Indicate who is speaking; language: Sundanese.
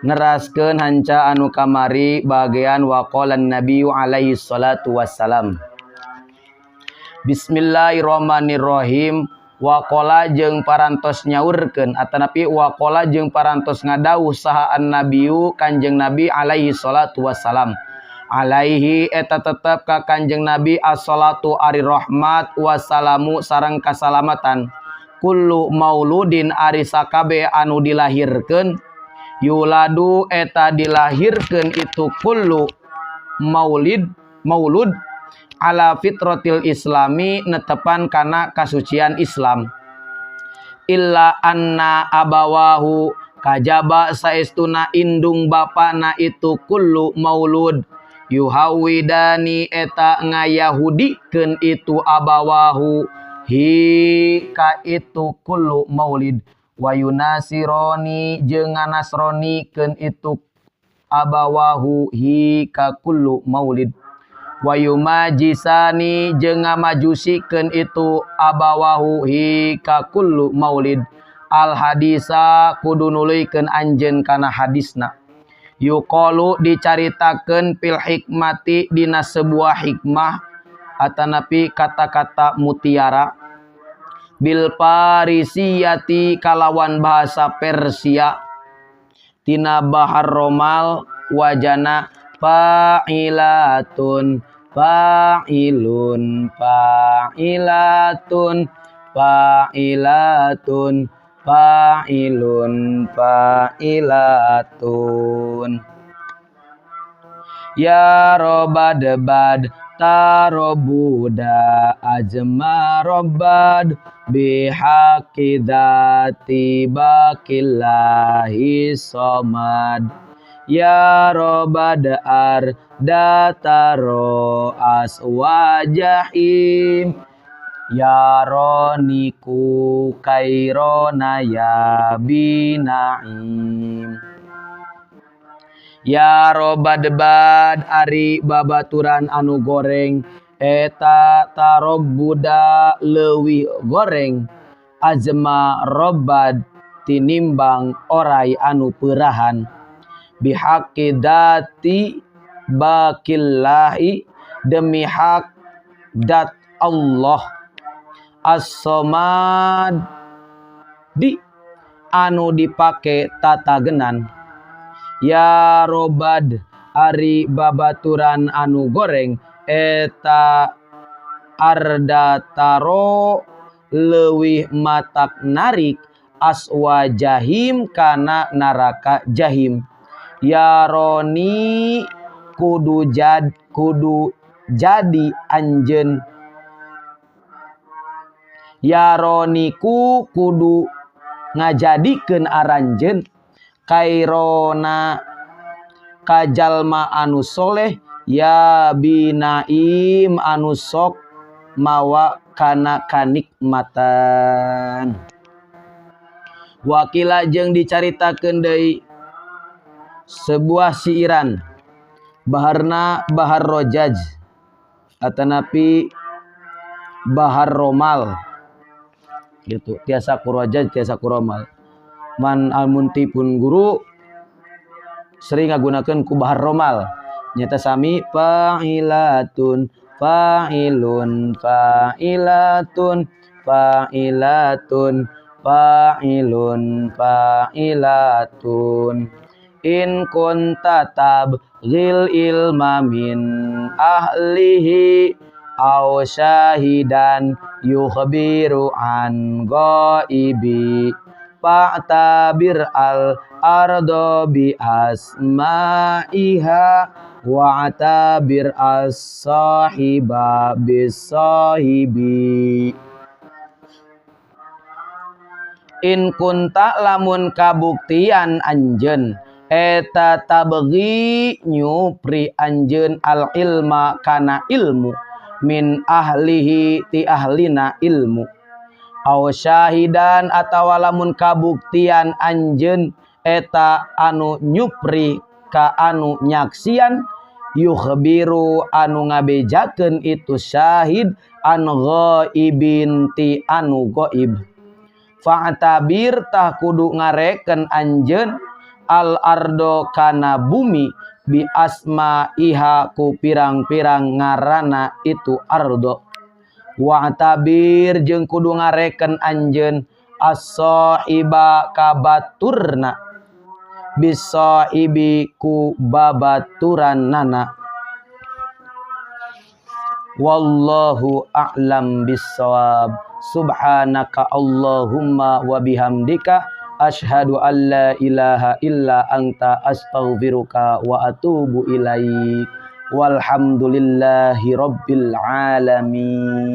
Speaker 1: Neraskeun hanca anu kamari bagian waqalan nabiyyu alaihi salatu wassalam. Bismillahirrahmanirrahim. Waqala jeung parantos nyaurkeun atanapi waqala jeung parantos ngadawuh saha annabiyu Kanjeng Nabi alaihi salatu wassalam. Alaihi eta tetep ka Kanjeng Nabi as-salatu ari rahmat wassalamu sareng kasalamatan. Kullu mauludin ari sakabe anu dilahirkeun, yuladu eta dilahirkeun itu kullu maulid maulud ala fitratil islami netepan kana kasucian Islam, illa anna abawahu kajaba saestuna indung bapana itu kullu maulud, yuhawidani eta ngayahudikeun itu abawahu hi ka itu kullu maulid, wa yunasironi jeung nganasronikeun itu abawahu hi ka kullu maulid, wa yumajisani jeung ngamajusikeun itu abawahu hi ka kullu maulid. Al hadisa kudu nuluykeun anjeun kana hadisna. Yuqalu dicaritakeun fil hikmati dina sebuah hikmah atanapi kata-kata mutiara, bil parisiyati kalawan bahasa Persia, tina bahar romal wajana fa'ilatun fa'ilun fa'ilatun fa'ilatun fa'ilun fa'ilatun. Ya robad bad tarobuda ajma robad bihaqi dzati baqillahi somad. Ya robad ar dataro aswajahim ya roniku kairona ya binaim. Ya robad bad ari babaturan anu goreng eta tarobuda leuwih goreng azma robad tinimbang orai anu peurahan, bihaqi dzati baqillahi demi hak dat Allah as-somad di anu dipake tatagenan. Ya robad ari babaturan anu goreng eta ardataro leuwih matak narik aswa jahim kana neraka jahim. Ya roni kudu jad kudu jadi anjeun, ya roniku kudu ngajadikeun aranjeun kairona kajalma anu soleh ya binaim anu sok mawa kana kanikmatan. Wakila jeung dicaritakeun deui sebuah siiran baharna bahar rojaj atanapi bahar romal gitu, tiasa ku rojaj tiasa ku romal. Man almunti pun guru sering ngagunakeun ku bahar romal nyata sami fa'ilatun fa'ilun fa'ilatun fa'ilatun fa'ilun fa'ilatun. In kunta tabghil ilma min ahlihi aw syahidan yukhbiru an ghaibi fa'tabir al ardo bi asma'iha wa'tabir as-sahiba bis-sahibi. In kunta lamun kabuktian anjeun eta tabghi nyupri anjeun al ilma kana ilmu min ahlihi ti ahlina ilmu, aw syahidan atawa lamun kabuktian anjeun eta anu nyupri ka anu nyaksian yukhbiru anu ngabejakeun itu syahid an ghaibin ti anu gaib, fa'tabir tah kudu ngareken anjeun Al ardo kana bumi bi asma'iha ku pirang-pirang ngaranna itu ardo. Wa'tabir jeung kudu ngareken anjeun as-sahiba kabaturna bisahibi ku babaturanana. Wallahu a'lam bissawab. Subhanaka Allahumma wa bihamdika asyhadu an la ilaha illa anta astaghfiruka wa atubu ilaik. Walhamdulillahi rabbil alamin.